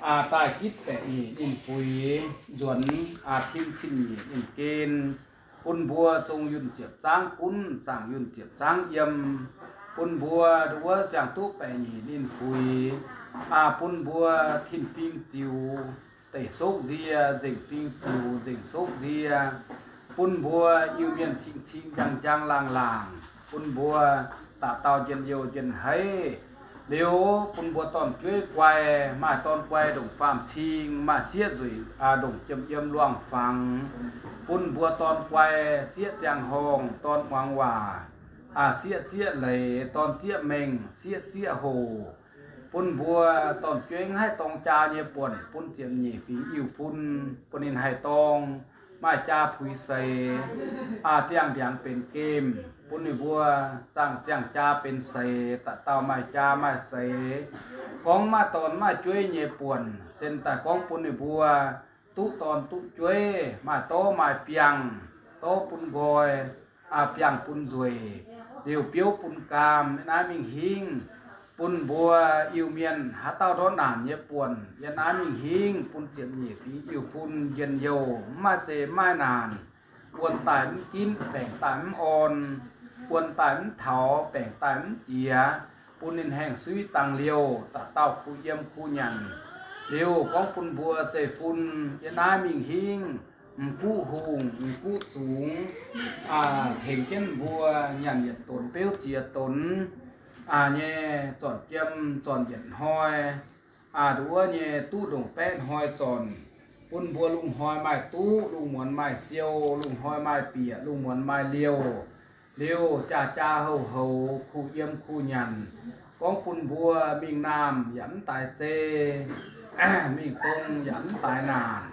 daaih gitv baeqc nyeic ninh fuix, nzuonx tim cin nyeic ninh gen, bun mbuo zong yunh ziepc zangv gunv, zaangc yunh ziepc zangv yiem, bun mbuo wuov ziangh duqv baeqc nyeic ninh fuix, bun mbuo tin-fingx ziux deic sokv nzie, nzengc fingx ziux nzengc sokv nzie, bun mbuo Iu-Mienh cing-cing njang-njang laangh laangc, bun mbuo dauh dauh njien-youh njien-heiv. Liuz bun mbuo dorn-jueiv guai, maaih dorn guai ndongc faam-cing, maaih sieqv nzueic ndongc jiem yiem luangh fangx, bun mbuo dorn guai sieqv ziangh horngh, dorn muangx waac sieqv zieqv leiz, dorn zieqv mengh, sieqv zieqv hoc, bun mbuo dorn-jueiv haih dorng jaa nyei buonc bun ziepc nyeic fingx Iu-fun, bun ninh haih dorng, maaih jaa puix seix, ziangh ndiangx benx gemh, bun ninh mbuo ziangh jaa benx seix, dauh dauh maaih jaa maaih seix. Gorngv maaih dorn maaih jueiv nyei buonc, sen daaih gorngv bun ninh mbuo duqv dorn duqv jueiv, maaih dorv maaih biangh, dorv bun nqoi, biangh bun nzueic, liuz biouv bun gaam, yiem naaiv mingh hingv bun mbuo Iu-Mienh haaix dauh ndortv naanc nyei buonc, yiem naaiv mingh hingv bun ziepc nyeic fingx Iu-fun njien-youh, mv maaih zeqc mv maaih naanc, wuonh daaih mv ginv, baengc daaih mv orn, wuonh daaih mv taux, baengc daaih mv jiex, bun ninh haengh suiv dangh liouh, dauh dauh kuh yiem kuh nyanc. Liuz gorngv bun mbuo zeiv-fun yiem naaiv mingh hingv, m'guqv hungh m'guqv zungx tengx jienv mbuo nyanc yietc donx beuv ziex donx nyei, zornc jiem zornc yietc hnoi, nduov nyei duqv ndongc baeqv hnoi zornc, bun mbuo lungh hnoi maaih duqv, lungh muonz maaih siou, lungh hnoi maaih bieqc, lungh muonz maaih liouh. Liuz jaa-jaa houh-houx, kuh yiem kuh nyanc, gorngv bun mbuo mingh naamh yaac mv daaih zei, mingh dong yaac mv daaih naanc.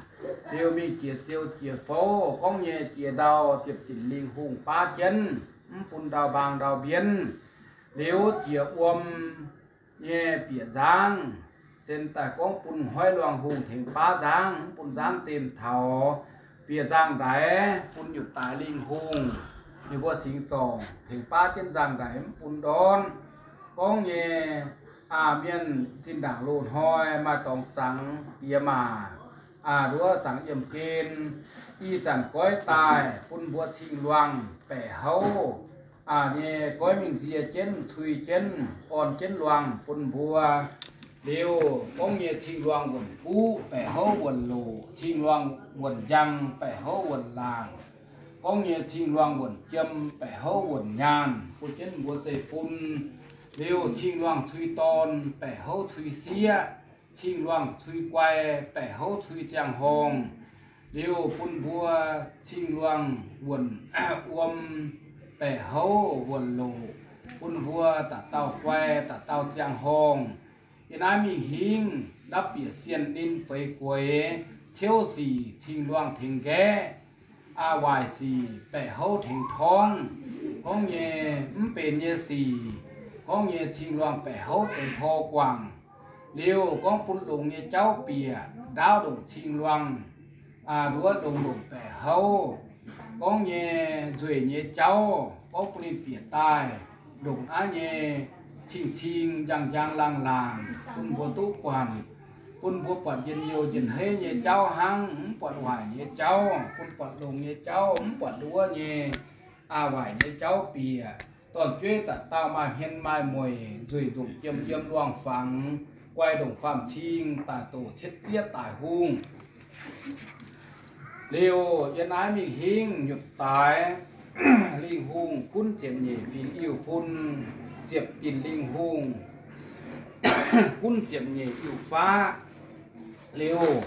Liuz mingh jiex ziou jiex fouv, gorngv nyei jiex ndau ziepc dinc lingh hungh baav jienv, mv bun ndau mbaang ndau mbienv. Liuz jiex wuom nyei bieqc nzangv, sen daaih gorngv bun hoiv luangh hungh tengx baav nzangv, mv bun nzangv zemh taux. Bieqc nzangv ndaix bun nyutc daaix lingh hungh, ninh mbuo singx zorngc tengx baav jienv nzangv ndaix mv bun ndortv. Gorngv nyei, aa, mienh zinh ndaangc loz-hnoi maaih dorngx zangx diex maac, aa, nduov zangx yiemh gen, ih zanc goiv daaih bun mbuo cing-luangh baeqc houv, aa, nyei goiv mingh nzie jienv cui jienv orn jienv luangh bun mbuo. Liuz gorngv nyei cing-luangh wuonh guqv baeqc houv wuonh loqc, cing-luangh wuonh njang baeqc houv wuonh laangc, gorngv nyei cing-luangh wuonh jiem baeqc houv wuonh nyaanh bun jienv mbuo zeiv-fun. Liuz cing-luangh cui dorn baeqc houv cui sieqv, cing-luangh cui guai baeqc houv cui ziangh horngh. Liuz bun mbuo cing-luangh wuonh wuom baeqc houv wuonh loqc, bun mbuo dauh dauh guai dauh dauh ziangh horngh. Yiem naaiv mingh hingv ndapv bieqc sienh ninh feix gueix, ciouv sic cing-luangh tengx nqaeqv, aa, waaic sic baeqc houv tengx torngv. Gorngv nyei mv benx nyei sic, gorngv nyei cing-luangh baeqc houv tengx tor guangc. Liuz gorngv bun longx nyei jauv bieqc ndaauv ndongc cing-luangh, aa, nduov longx ndongc baeqc houv. Gorngv nyei nzueic nyei jauv gorngv bun ninh bieqc daaih ndongc naaiv nyei cing-cing njang-njang laangh-laangc bun mbuo duqv buatc, bun mbuo buatc njien-youh njien-heiv nyei jauv hnangv, mv buatc waaic nyei jauv, bun buatc longx nyei jauv, mv buatc nduov nyei, aa, waaic nyei jauv bieqc. Dorn-jueiv dauh dauh maaih hmien maaih mueic, nzueic ndongc jiem yiem luangh fangx, guai ndongc faam-cing, daic doc cietv zieqv daic hungh. Liuz yiem naaiv mingh hingv nyutc daaix lingh hungh gunv ziepc nyeic fingx Iu-fun, ziepc dinc lingh hungh gunv ziepc nyeic Iu-faqv. Liuz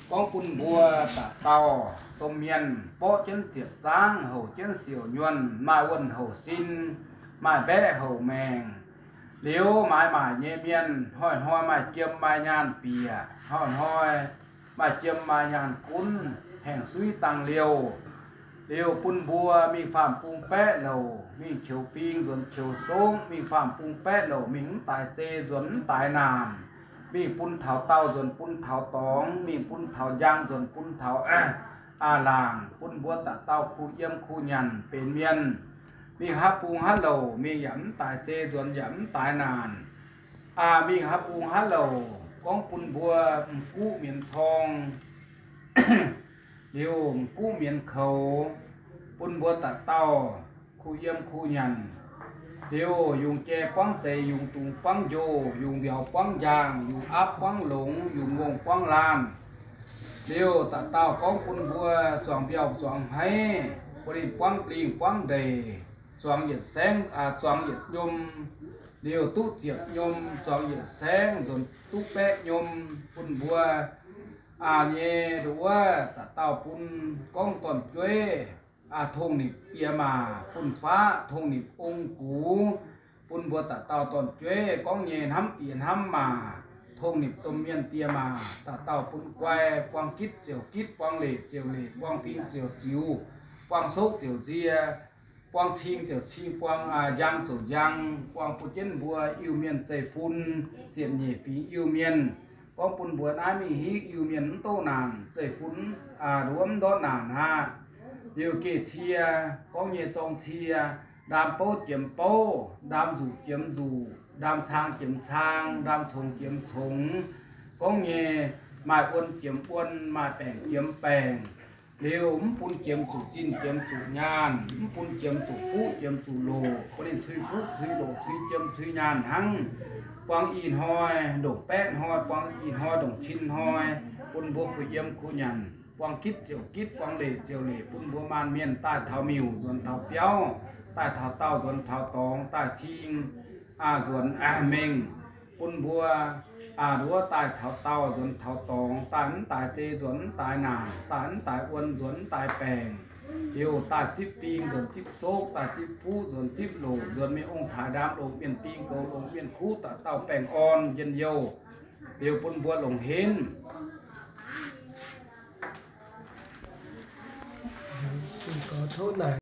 gorngv bun mbuo dauh dauh domh mienh borqv jienv ziepc zangv, houc jienv siouc nyuonh, maaih wuonh houc sin, maaih mbaeqv houc maengc. Liuz maaiz maaic nyei mienh hnoi-hnoi maaih jiem maaih nyaanh bieqc, hnoi-hnoi maaih jiem maaih nyaanh gunv, haengh suiv dangh liouh. Liuz bun mbuo mingh faam-bung baeqv louc, mingh qiex fing nzuonx qiex songv, mingh faam-bung baeqv louc, mingh mv daaix zei nzuonx mv daaix naanc, mingh bun taux daauh nzuonx bun taux dorngx, mingh bun taux njang nzuonx bun taux, aa, laangc, bun mbuo dauh dauh kuh yiem kuh nyanc benx mienh. Mingh haaix bung haaix louc mingh yaac mv daaix zei nzuonx yaac mv daaix naanc. Aa, mingh haaix bung haaix louc gorngv bun mbuo m'guqv mienz torng, liuz m'guqv mienz koux, bun mbuo dauh dauh kuh yiem kuh nyanc, liuz yungz jai buangv zeix, yungz dungz buangv njoh, yungz mbiauz buangv njang, yungz aapv buangv longx, yungz ngongh buangv laanh. Liuz dauh dauh gorngv bun mbuo zuangx mbiauh zuangx hmeiv, bun ninh buangv lingh buangv ndeic, zuangx yietc saengv, zuangx yietc nyom, liuz duqv ziepc nyom, zuangx yietc saengv nzuonx duqv baeqv nyom, bun mbuo nyei nduov dauh dauh bun gorngv dorn-jueiv tongh nipc diex maac fun-faqv, tongh nipc ong gux, bun mbuo dauh dauh dorn-jueiv gorngv nyei hnamv diex hnamv maac, tongh nipc domh mienh diex maac, dauh dauh bun guai, buang gitv ziouc gitv, buang leic ziouc leic, buang fing ziouc ziux, buang soqv ziouc nzie, buang cing ziouc cing, buang njang ziouc njang, buang bun jienv mbuo Iu-Mienh zeiv-fun, ziepc nyeic fingx Iu-Mienh. Gorngv bun mbuo naaiv mingh hiuv Iu-Mienh mv doqv naanc, zeiv-fun nduov mv ndortv naanc aqv. Liuz geh cie, gorngv nyei zorng cie, ndaam bouv jiemx bouv, ndaam nzuqc jiemx nzuqc, ndaam cang jiemx cang, ndaam congx jiemx congx, gorngv nyei maaih wuon jiemx wuon, maaih baengc jiemx baengc. Liuz mv bun jiemx zuqc zinh jiemx zuqc nyaanh, mv bun jiemx zuqc fuqv jiemx zuqc loqc, bun ninh cui fuqv cui loqc cui jiem cui nyaanh hnangv. Buang ih hnoi ndongc baeqv hnoi, buang ih hnoi ndongc cin hnoi, bun mbuo kuh yiem kuh nyanc, buang gitv ziouc gitv, buang leic ziouc leic, bun mbuo maanc mienh daaih taux miuc nzuonx taux biauv, daaih taux daauh nzuonx taux dorngx, daaih cing nzuonx mengh, bun mbuo nduov daaih taux daauh nzuonx taux dorngx, daaih mv daaih zei nzuonx mv daaih naanc, daaih mv daaih wuon nzuonx mv daaih baengc. Liuz daaih zipv fing nzuonx zipv soqv, daaih zipv fuqv nzuonx zipv loqc, nzuonx mingh ong-taaix ndaam longc mienh ding, goux longc mienh kuv, dauh dauh baengh orn njien-youh. Liuz bun mbuo longc henv. Tov naaic